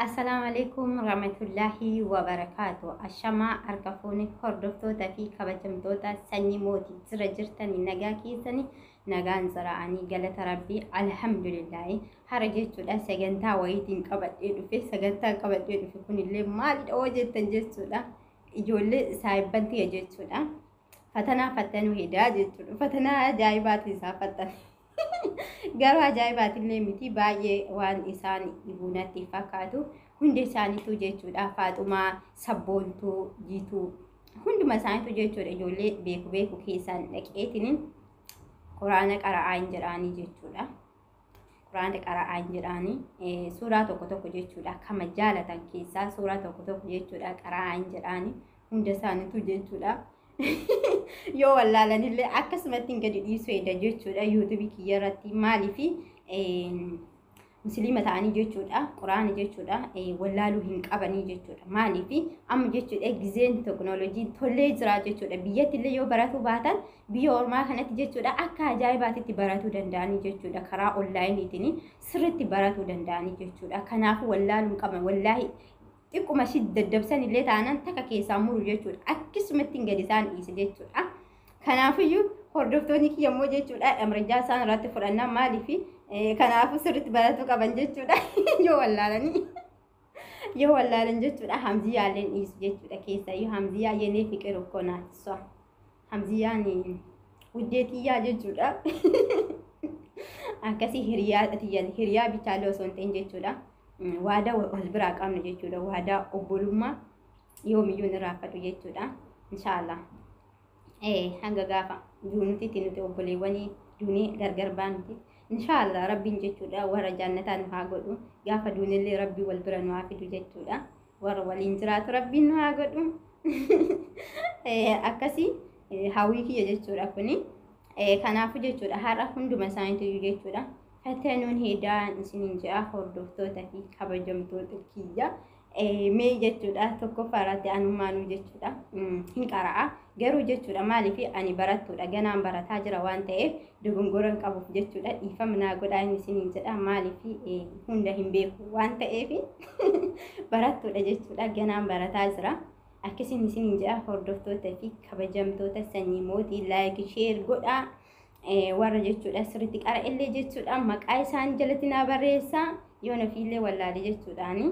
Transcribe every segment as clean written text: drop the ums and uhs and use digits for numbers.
Assalaamu alaikum warahmatullaahi wabarakaatu. Ashamaa harka fuuni hordoftoota fi kabajamtoota sanyii mootii jira jirtanii nagaa keessanii nagaan jira'anii galata rabbii alhamdulillaahi. Hara jechuudha sagantaa wayiitiin qabadhee dhufe, sagantaan qabadhee dhufe kunillee maalidha hoo jettan jechuudha. Ijoollee saayibban tiyya jechuudha. Fatanaa fattanuu hedaa jechuudha. Fatanaa ajaa'ibaati isaa fattan. Garuu ajaa'ibaatillee miti, baay'ee waan isaan dhibuu natti fakkaatu hundi isaaniitu jechuudha. Faaxumaa, Sabboontuu, Jiituu, hunduma isaaniitu jechuudha. Ijoollee beeku beeku keessaan dhaqeetiin quraana qara'aa hin jedhaanii jechuudha. Quraana qara'aa hin jedhaanii, suuraa tokko tokko jechuudha. Kama jaalatan keessaa suuraa tokko tokko jechuudha qara'aa hin jedhaanii hunda isaaniitu jechuudha. Yoo wallaalanillee akkasumatti hin gadi dhiisuu edda jechuudha yuutuubii kiyya irratti. Maaliifi musliima ta'anii jechuudha quraana jechuudha wallaaluu hin qabanii jechuudha. Maaliifi amma jechuudha gizeen teknooloojiin tollee jira jechuudha. Biyyatti illee yoo baratuu baatan biyya ormaa kanatti jechuudha akka ajaa'ibaatitti baratuu danda'anii jechuudha. Karaa onlaayiniitiin sirriitti baratuu danda'anii jechuudha. Kanaafuu wallaaluu hin qaban. Wallaahi xiqquma ishii daddabsan illee taanaan takka keessaa muru jechuudha. Akkasumatti hin gadi isaan dhiise jechuudha. Kanaafiyyuu hordoftoonni kiyya immoo jechuudha amrajaa isaan irratti fudhannaa, maaliifi kanaafuu sirriitti baratuu qaban jechuudha. Yoo wallaalanii yoo wallaalan jechuudha hamziyyaallee dhiisu jechuudha. Keessayyuu Hamziyyaa yenee fiqir ukkoo naati. Hamziyyaan hojjeetiyyaa jechuudha. Akkasii hiriyaa hiriyaa bichaallee osoo hin ta'in jechuudha. Waadaa wal biraa qabna jechuudha. Waadaa obbolummaa yoomiyyuu hin irraanfadhu jechuudha. Inshaallah. Hanga gaafa duunutitti nuti obboleewwanii duunee gargar baanuti. Inshaallah rabbiin jechuudha warra jannataa nu haa godhu. Gaafa duunellee rabbii wal bira nu haa fidu jechuudha. Warra waliin jiraatu rabbiin nu haa godhu. Akkasii hawwii kiyya jechuudha kuni. Kanaafuu jechuudha har'a hunduma isaaniitu jechuudha. Fatanuun hedaan isiniin jedha hordoftoota fi kabajamtoota kiyya. Mee jechuudha tokkoffaa irratti anummaanuu jechuudha hin qara'a. Garuu jechuudha maaliif ani barattuudha, ganaan barataa jira waan ta'eef dogongora hin qabuuf jechuudha dhiifama naa godhaa inni isiniin jedha. Maaliif hunda hin beeku waan ta'eef barattuudha jechuudha, ganaan barataa jira. Akkasiin isiniin jedha hordoftoota fi kabajamtoota sanyii mootii, like share godhaa. Warra jechuudha sirriitti qara illee jechuudha maqaa isaan jalatti naa barreessaa. Yoo nafiillee wallaale jechuudhaani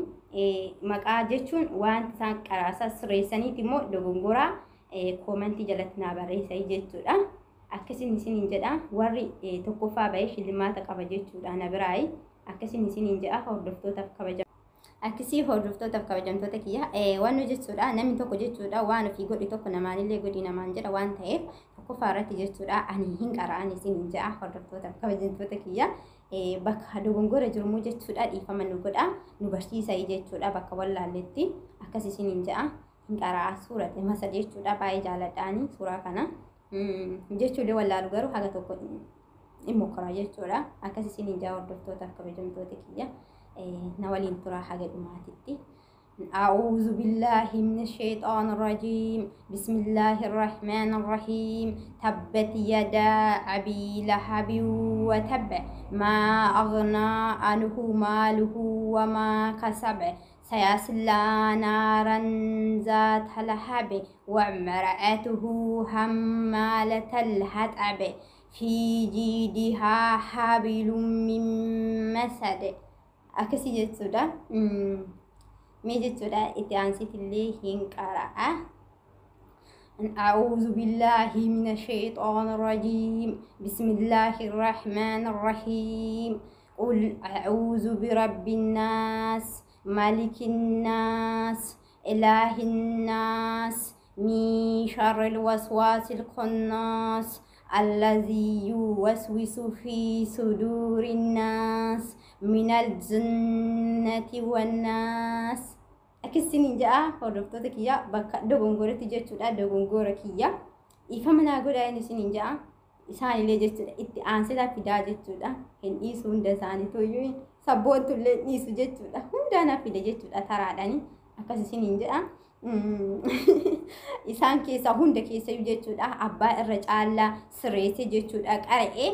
maqaa jechuun wanta isaan qaraasaa sirreessaniiti immoo dogongoraa koomentii jalatti naa barreessaa jechuudha. Akkasiin isiniin jedha, warri tokkoffaa bahee shillimaata qaba jechuudha na biraayi. Akkasiin isiniin jedha hordoftootaaf kabaja. Akkasii hordoftootaaf kabajamtoota kiyya, waan jechuudha namni tokko jechuudha waan ofii godhi tokko namaanillee godhi namaan jedha waan ta'eef tokkoffaa irratti jechuudha ani hin qara'an isiniin jedha hordoftootaaf kabajamtoota kiyya. Bakka dogongora jirummoo jechuudha dhiifama nu godha, nu barsiisa jechuudha bakka wallaalletti. Akkas isiniin jedha, hin qara'a suurate masa jechuudha. Baay'ee jaaladhaani suuraa kana jechuudha, wallaalu garuu haga tokko hin mokkora jechuudha. Akkas isiniin jedha hordoftootaaf kabajamtoota kiyya. Na waliin turaa haga dhumaatitti. أعوذ بالله من الشيطان الرجيم، بسم الله الرحمن الرحيم. تبت يدا أبي لهب وتب، ما أغنى عنه ماله وما كسب، سيصلى نارا ذات لهب، وامرأته حمالة الحطب، في جيدها حبل من مسد. Akkasii jechuudha. Mee jechuudha itti aansitillee hin qara'a. أعوذ بالله من الشيطان الرجيم، بسم الله الرحمن الرحيم. قل أعوذ برب الناس، ملك الناس، إله الناس، من شر الوسواس الخناس، الذي يوسوس في صدور الناس، من الجنة والناس. Akkasiin ja'a hordoftoota kiyya, bakka dogongoratti jechuudha dogongora kiyya dhiifama naa godhaa inni isiniin ja'a. Isaanillee jechuudha itti aansitaa fidaa jechuudha, hin dhiisu hunda isaaniituyyuu, sabboontullee dhiisu jechuudha, hundaa naa fide jechuudha taraadhani. Akkas isiniin jedha. Isaan keessaa hunda keessayyuu jechuudha abbaa irra caallaa sirreesse jechuudha qara'ee,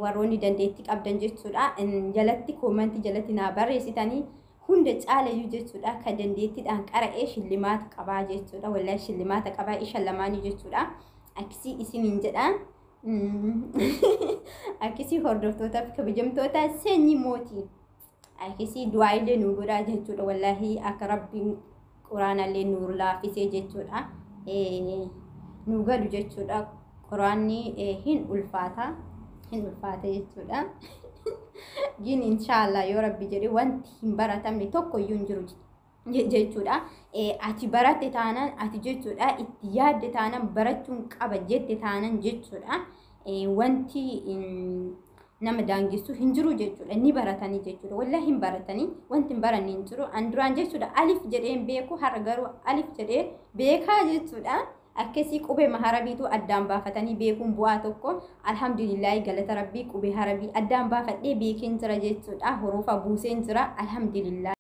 warroonni dandeettii qabdan jechuudha jalatti koomantii jalatti naa barreessitanii Hunda caalayyuu jechuudha ka dandeettiidhaan qara'ee shillimaata qabaa jechuudha. Wallahi shillimaata qabaa isha lamaanii jechuudha. Akkasii isiniin jedha. Akkasii hordoftootaaf kabajamtoota sanyii mootii. Akkasii du'aa illee nu godhaa jechuudha. Wallahi akka Rabbiin quraanallee nu laaffisee jechuudha. Nu galu jechuudha. Quraanni hin ulfaata. Hin ulfaata jechuudha. Gin inshaallah yoo Rabbi jedhe wanti hin baratamne tokko iyyuu hin jiru jechuudha. Ati baratte taanaan, ati jechuudha itti yaadde taanaan, barachuun qaba jette taanaan jechuudha. Wanti nama daangessu hin jiru jechuudha. Ni baratanii jechuudha. Wallahi hin baratanii, wanti hin baranne hin jiru. An duraan jechuudha alif jedhee hin beeku, har'a garuu alif jedhee beekaa jechuudha. Akkasii qubee harabiitu addaan baafatanii beekuun bu'aa tokko. Alhamdulillaahi, galata Rabbii, qubee harabii addaan baafadhee beekeen jira jechuudha. Hurufa buuseen jira, alhamdulillah.